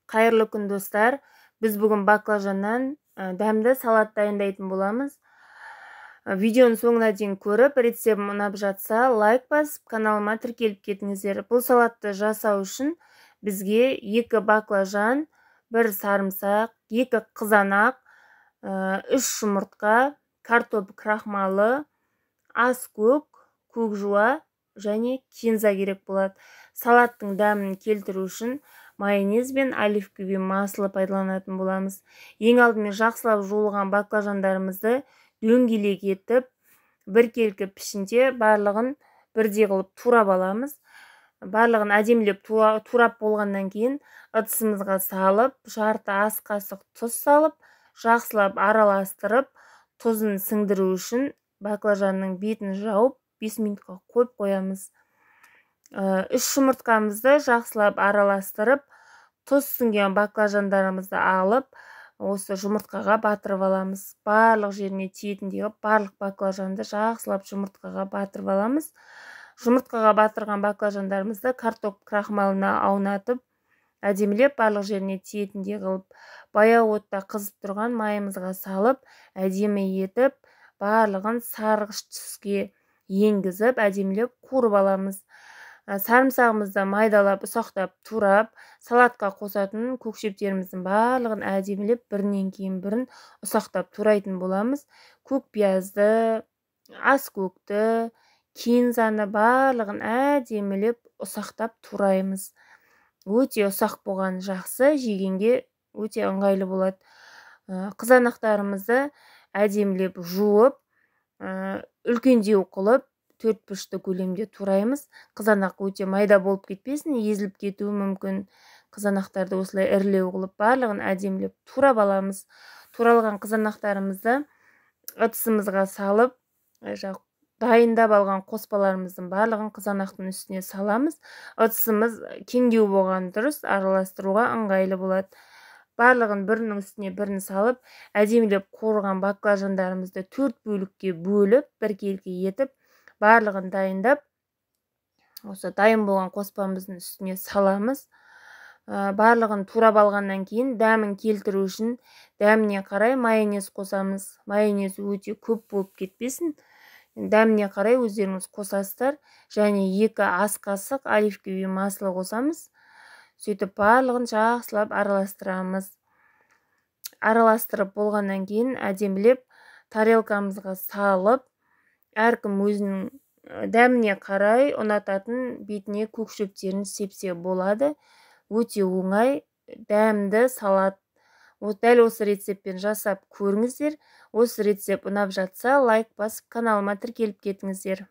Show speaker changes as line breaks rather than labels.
Қайырлы күн, достар! Біз бүгін баклажаннан дәмді салат дайындайтын боламыз. Видеоның соңына дейін көріп, рецептім ұнап жатса, лайк басып, каналыма тіркеліп кетіңіздер. Бұл салатты жасау үшін бізге 2 баклажан, 1 сарымсақ, 2 қызанақ, 3 жұмыртқа, картоп крахмалы, аскөк, көк жуа және кинза керек болады. Салаттың дәмін келтіру үшін майонез бен оливковый масло пайдаланатын боламыз. Ең алдымен жақсылап жуылған баклажандарымызды дөңгелек етіп, біркелкі пішінде барлығын бірдей қылып турап аламыз. Барлығын әдемілеп турап болғаннан кейін ыдысымызға салып, жарты ас қасық тұз салып, жақсылап араластырып, тұзын сіңдіру үшін баклажанның бетін жауып 5 минутқа қойып қоямыз. 3 жұмыртқамызды жақсылап араластырып, тұз сіңген баклажандарымызды алып, осы жұмыртқаға батырып аламыз. Барлық жеріне тиетіндей қылып барлық баклажанды жақсылап жұмыртқаға батырып аламыз. Жұмыртқаға батырған баклажандарымызды картоп крахмалына аунатып, әдемілеп барлық жеріне тиетіндей қылып, баяу отта қызып тұрған майымызға салып, әдемі етіп, барлығын сарғыш түске енгізіп, әдемілеп қуырып аламыз. Сарымсағымызды майдалап, ұсақтап турап, салатқа қосатын көк шөптеріміздің барлығын әдемілеп бірінен кейін бірін ұсақтап турайтын боламыз. Көк пиязды, аскөкті, кинзаны барлығын әдемілеп ұсақтап тураймыз. Өте ұсақ болған жақсы, жегенге өте ыңғайлы болады. Қызанақтарымызды әдемілеп жуып, үлкендеу қылып төрт бұрышты көлемде тураймыз. Қызанақ өте майда болып кетпесін, езіліп кетуі мүмкін. Қызанақтарды осылай ірілеу қылып барлығын әдемілеп турап аламыз. Туралған қызанақтарымызды ыдысымызға салып, дайындап алған қоспаларымыздың барлығын қызанақтың үстіне саламыз. Ыдысымыз кеңдеу болған дұрыс, араластыруға ыңғайлы болады. Барлығын бірінің үстіне бірін салып, әдемілеп қуырған баклажандарымызды төрт бөлікке бөліп, біркелкі етіп, барлығын дайындап, осы дайын болған қоспамыздың үстіне саламыз. Барлығын турап алғаннан кейін дәмін келтіру үшін дәміне қарай майонез қосамыз. Майонез өте көп болып кетпесін, дәміне қарай өздеріңіз қосасыздар. Және 2 ас қасық оливковый масло қосамыз. Сөйтіп барлығын жақсылап араластырамыз. Араластырып болғаннан кейін әдемілеп тарелкамызға салып, әркім өзінің дәміне қарай ұнататын бетіне көк шөптерін сепсе болады. Өте оңай, дәмді салат. Дәл осы рецептпен жасап көріңіздер. Осы рецепт ұнап жатса, лайк басып, каналыма тіркеліп кетіңіздер.